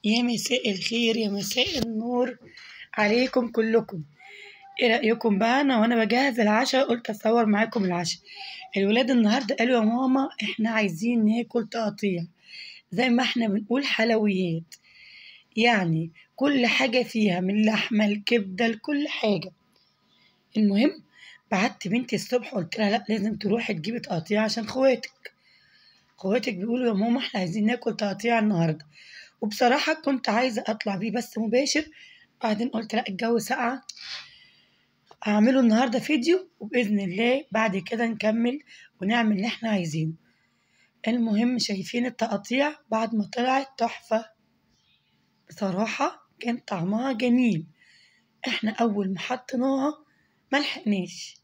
يا مساء الخير، يا مساء النور عليكم كلكم. ايه رأيكم بقى؟ انا وانا بجهز العشاء قلت اصور معاكم العشاء. الولاد النهارده قالوا يا ماما احنا عايزين ناكل تقطيع، زي ما احنا بنقول حلويات، يعني كل حاجة فيها من لحمة الكبدة لكل حاجة. المهم بعت بنتي الصبح قلت لها لا، لازم تروحي تجيبي تقطيع عشان اخواتك بيقولوا يا ماما احنا عايزين ناكل تقطيع النهارده. وبصراحة كنت عايزة اطلع بيه بس مباشر، بعدين قلت لا الجو ساقع، هعمله النهارده فيديو وبإذن الله بعد كده نكمل ونعمل اللي احنا عايزينه. المهم شايفين التقطيع بعد ما طلعت تحفة، بصراحة كان طعمها جميل. احنا اول ما حطيناها ما لحقناش،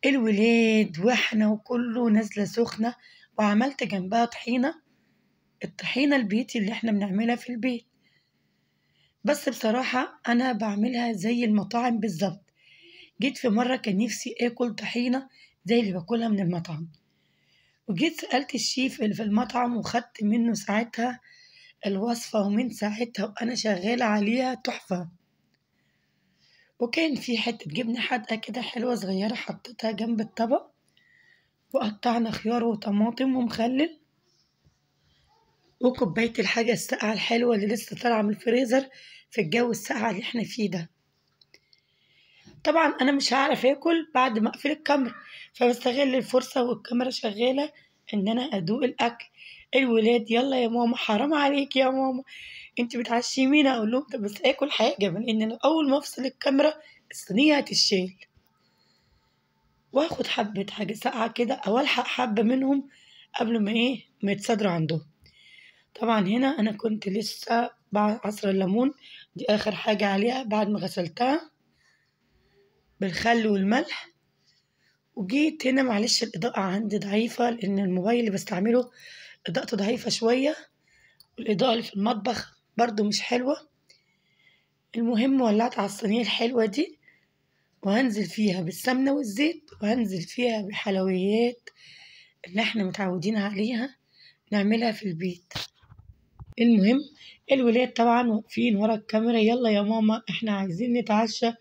الولاد واحنا وكله نازلة سخنة. وعملت جنبها طحينة، الطحينة البيتي اللي احنا بنعملها في البيت، بس بصراحة انا بعملها زي المطاعم بالظبط. جيت في مرة كان نفسي اكل طحينة زي اللي باكلها من المطعم، وجيت سألت الشيف اللي في المطعم وخدت منه ساعتها الوصفة، ومن ساعتها وانا شغالة عليها تحفة. وكان في حتة جبنة حادقة كده حلوة صغيرة حطيتها جنب الطبق، وقطعنا خيار وطماطم ومخلل، وكوباية الحاجة الساقعة الحلوة اللي لسه طالعة من الفريزر في الجو الساقع اللي احنا فيه ده. طبعا انا مش هعرف اكل بعد ما اقفل الكاميرا، فبستغل الفرصة والكاميرا شغالة ان انا ادوق الاكل. الولاد يلا يا ماما حرام عليك يا ماما انت بتعشمينا، اقول لهم طب بس اكل حاجة، لان انا اول ما افصل الكاميرا الصينية هتتشال. واخد حبة حاجة ساقعة كده او الحق حبة منهم قبل ما ايه ما يتصدروا عندهم. طبعا هنا انا كنت لسه بعد عصر الليمون، دي اخر حاجة عليها بعد ما غسلتها بالخل والملح. وجيت هنا معلش الاضاءة عندي ضعيفة لان الموبايل اللي بستعمله اضاءته ضعيفة شوية، والاضاءة اللي في المطبخ برضو مش حلوة. المهم ولعت على الصينية الحلوة دي، وهنزل فيها بالسمنة والزيت، وهنزل فيها بالحلويات اللي احنا متعودين عليها نعملها في البيت. المهم الولاد طبعا واقفين ورا الكاميرا، يلا يا ماما احنا عايزين نتعشى.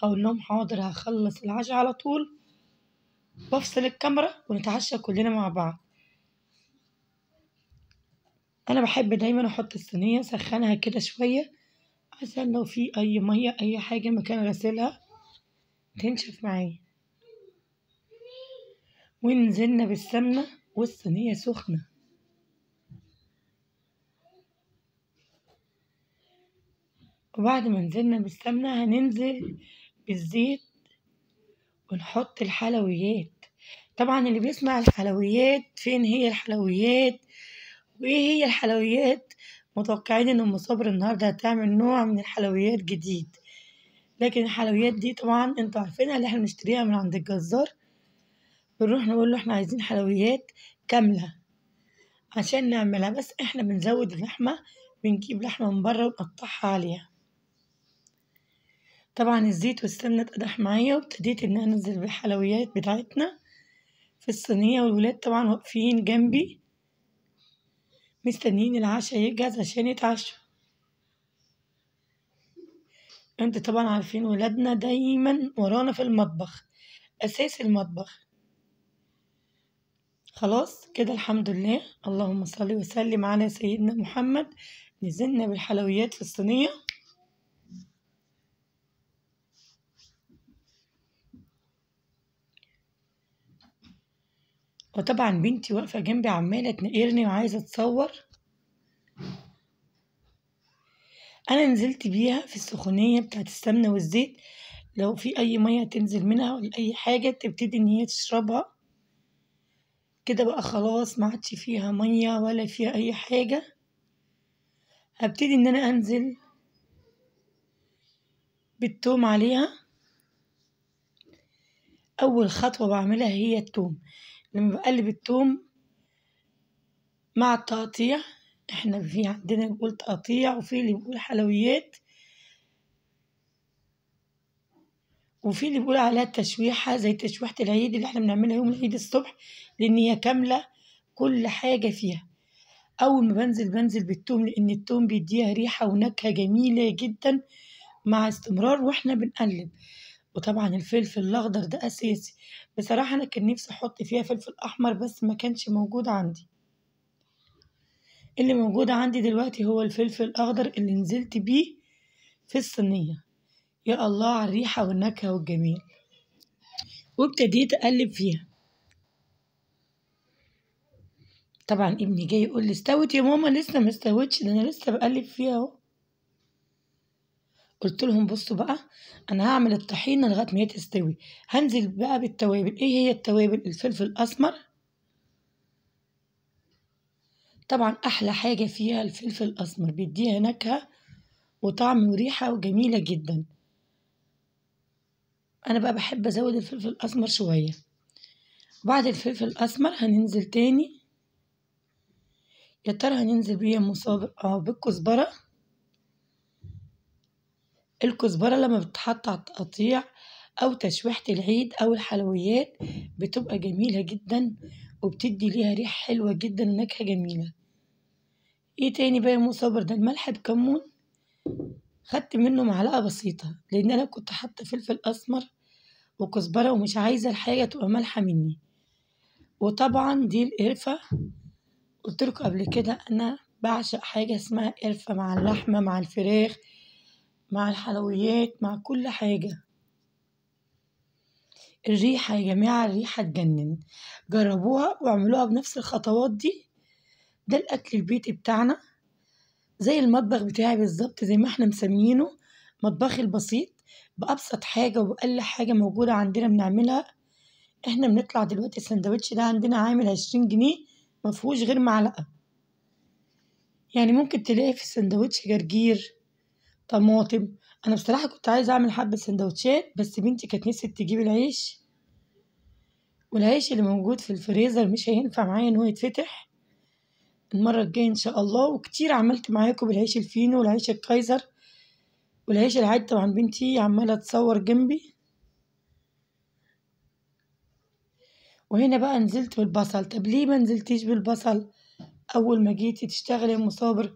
اقول لهم حاضر هخلص العشاء على طول وافصل الكاميرا ونتعشى كلنا مع بعض. انا بحب دايما احط الصينية اسخنها كده شوية عشان لو في اي مية اي حاجة مكان غسلها تنشف معايا. ونزلنا بالسمنه والصينيه سخنة. وبعد ما نزلنا بالسمنه هننزل بالزيت ونحط الحلويات. طبعا اللي بيسمع الحلويات فين هي الحلويات وايه هي الحلويات، متوقعين ان ام صبر النهارده هتعمل نوع من الحلويات جديد، لكن الحلويات دي طبعا انتوا عارفينها اللي احنا بنشتريها من عند الجزار، بنروح نقول له احنا عايزين حلويات كاملة عشان نعملها، بس احنا بنزود اللحمة، بنجيب لحمه من بره ونقطعها عليها. طبعا الزيت والسمنه اتقدح معايا، وابتديت ان انا انزل بالحلويات بتاعتنا في الصينية، والولاد طبعا واقفين جنبي مستنيين العشاء يجهز عشان يتعشوا. انتوا طبعا عارفين ولادنا دايما ورانا في المطبخ، اساس المطبخ. خلاص كده الحمد لله، اللهم صل وسلم على سيدنا محمد. نزلنا بالحلويات في الصينية، وطبعا بنتي واقفة جنبي عماله تنقرني وعايزه تصور. انا نزلت بيها في السخونيه بتاعت السمنة والزيت، لو في اي مية تنزل منها ولا اي حاجة تبتدي ان هي تشربها كده بقى، خلاص ما عادش فيها مية ولا فيها اي حاجة. هبتدي ان انا انزل بالثوم عليها. اول خطوة بعملها هي الثوم. لما بقلب الثوم مع التقطيع، احنا في عندنا بنقول تقطيع وفي اللي بيقول حلويات وفي اللي بيقول عليها التشويحة زي تشويحة العيد اللي احنا بنعملها يوم العيد الصبح، لان هي كاملة كل حاجة فيها. اول ما بنزل بالثوم، لان الثوم بيديها ريحه ونكهه جميلة جدا مع استمرار واحنا بنقلب. وطبعا الفلفل الاخضر ده اساسي. بصراحة انا كان نفسي احط فيها فلفل احمر بس ما كانش موجود عندي. اللي موجود عندي دلوقتي هو الفلفل الاخضر اللي نزلت بيه في الصينية. يا الله على الريحة والنكهه والجمال. وابتديت اقلب فيها. طبعا ابني جاي يقول لي استوت يا ماما؟ لسه ما استوتش، ده انا لسه بقلب فيها اهو. قلت لهم بصوا بقى، انا هعمل الطحينه لغاية ما هي تستوي. هنزل بقى بالتوابل. ايه هي التوابل؟ الفلفل الاسمر، طبعا احلى حاجة فيها الفلفل الاسمر، بيديها نكهة وطعم وريحه وجميلة جدا. انا بقى بحب ازود الفلفل الاسمر شوية. بعد الفلفل الاسمر هننزل تاني، يا ترى هننزل بيه يا مصابر؟ بالكزبره. الكزبره لما بتتحط على التقطيع او تشويحه العيد او الحلويات بتبقى جميلة جدا، وبتدي ليها ريحه حلوة جدا ونكهه جميلة. ايه تاني بقى يا مصابر؟ ده الملح بكمون، خدت منه معلقه بسيطة لان انا كنت حاطه فلفل اسمر وكزبره ومش عايزه الحاجة تبقى مالحة مني. وطبعا دي القرفه، قلت لكم قبل كده انا بعشق حاجة اسمها قرفه مع اللحمة مع الفراخ مع الحلويات مع كل حاجة. الريحة يا جماعة، الريحة تجنن. جربوها واعملوها بنفس الخطوات دي. ده الاكل البيتي بتاعنا، زي المطبخ بتاعي بالظبط، زي ما احنا مسمينه مطبخي البسيط، بأبسط حاجة وبأقل حاجة موجودة عندنا بنعملها. احنا بنطلع دلوقتي السندوتش ده عندنا عامل 20 جنيه، مفهوش غير معلقة. يعني ممكن تلاقي في السندوتش جرجير، طماطم. انا بصراحة كنت عايزة اعمل حبة سندوتشات بس بنتي كانت نسيت تجيب العيش، والعيش اللي موجود في الفريزر مش هينفع معايا ان هو يتفتح المرة الجاية ان شاء الله. وكتير عملت معاكم بالعيش الفينو والعيش الكايزر والعيش العادي. طبعا بنتي عمالة تصور جنبي. وهنا بقى نزلت بالبصل. طب ليه ما نزلتيش بالبصل اول ما جيتي تشتغلي يا مصابر؟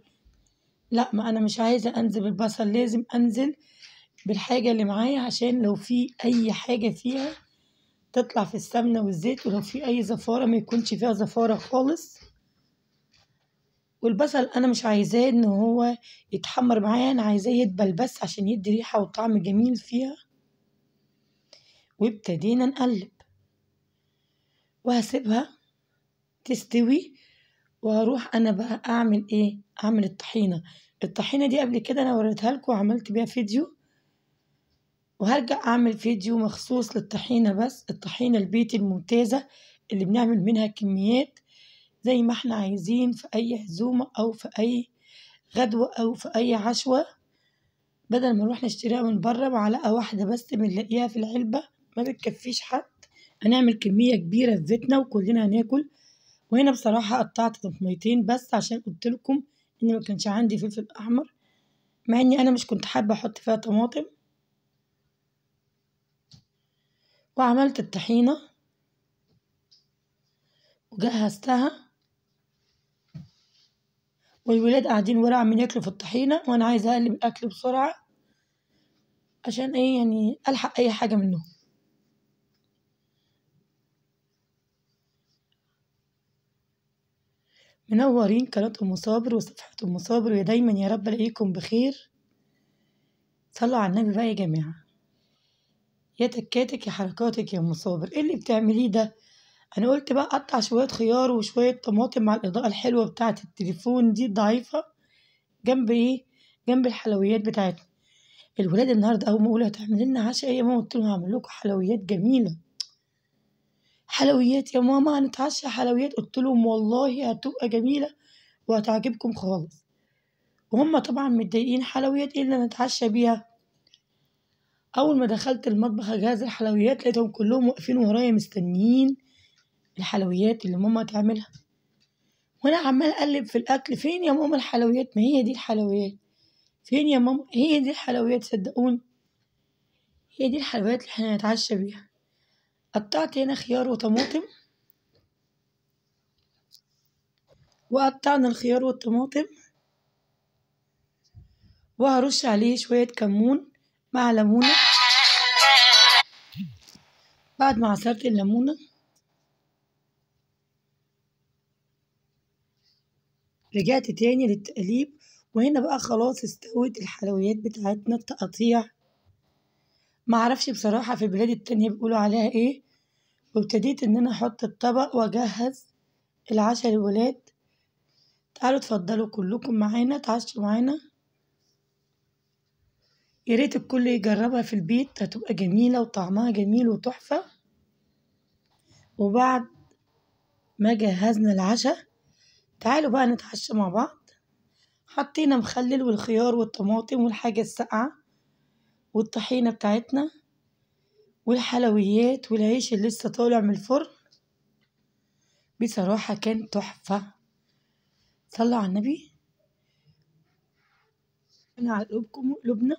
لا، ما انا مش عايزه انزل بالبصل، لازم انزل بالحاجة اللي معايا عشان لو في اي حاجة فيها تطلع في السمنة والزيت، ولو في اي زفاره ما يكونش فيها زفاره خالص. والبصل انا مش عايزاه ان هو يتحمر معايا، انا عايزاه يدبل بس عشان يدي ريحه وطعم جميل فيها. وابتدينا نقلب، وهسيبها تستوي. وهروح انا بقى اعمل ايه؟ اعمل الطحينه. الطحينه دي قبل كده انا وريتها لكم وعملت بيها فيديو، وهرجع اعمل فيديو مخصوص للطحينه، بس الطحينه البيتي الممتازة اللي بنعمل منها كميات زي ما احنا عايزين في اي عزومة او في اي غدوه او في اي عشوه، بدل ما نروح نشتريها من بره معلقه واحدة بس بنلاقيها في العلبة ما بتكفيش حد. هنعمل كمية كبيرة في بيتنا وكلنا هناكل. وهنا بصراحة قطعت طماطميتين بس عشان قلت لكم ان ما كانش عندي فلفل احمر، مع اني انا مش كنت حابة احط فيها طماطم. وعملت الطحينه وجهزتها، والولاد قاعدين ورا عمالين ياكلوا في الطحينه، وانا عايزه اقلب الاكل بسرعة عشان ايه يعني الحق اي حاجة منهم. منورين قناة أم صابر وصفحة أم صابر، ويا دايما يا رب الاقيكم بخير. صلوا على النبي بقى يا جماعة. يا تكاتك يا حركاتك يا أم صابر، ايه اللي بتعمليه ده؟ انا قلت بقى اقطع شوية خيار وشوية طماطم مع الإضاءة الحلوة بتاعة التليفون دي الضعيفة جنب ايه، جنب الحلويات بتاعتنا. الولاد النهارده اول ما اقول هتعمل لنا عشاء ايه يا ماما، قلت لهم هعمل لكم حلويات جميلة. حلويات يا ماما، هنتعشى حلويات؟ قلت لهم والله هتبقى جميلة وهتعجبكم خالص. وهم طبعا متضايقين، حلويات ايه اللي نتعشى بيها؟ اول ما دخلت المطبخ اجهز الحلويات لقيتهم كلهم واقفين ورايا مستنيين الحلويات اللي ماما تعملها، وانا عمال اقلب في الاكل، فين يا ماما الحلويات؟ ما هي دي الحلويات. فين يا ماما؟ هي دي الحلويات، صدقوني هي دي الحلويات اللي احنا هنتعشى بيها. قطعت هنا خيار وطماطم وقطعنا الخيار والطماطم، وهرش عليه شوية كمون مع ليمونة. بعد ما عصرت الليمونة رجعت تاني للتقليب. وهنا بقى خلاص استوت الحلويات بتاعتنا التقطيع، معرفش بصراحة في البلاد التانية بيقولوا عليها ايه. وابتديت ان انا احط الطبق واجهز العشاء للولاد. تعالوا اتفضلوا كلكم معانا تعشوا معانا، يا ريت الكل يجربها في البيت، هتبقى جميلة وطعمها جميل وتحفة. وبعد ما جهزنا العشاء تعالوا بقى نتعشى مع بعض. حطينا مخلل والخيار والطماطم والحاجة الساقعة والطحينة بتاعتنا والحلويات والعيش اللي لسه طالع من الفرن. بصراحة كان تحفة. صلوا على النبي. أنا على قلوبكم وقلوبنا.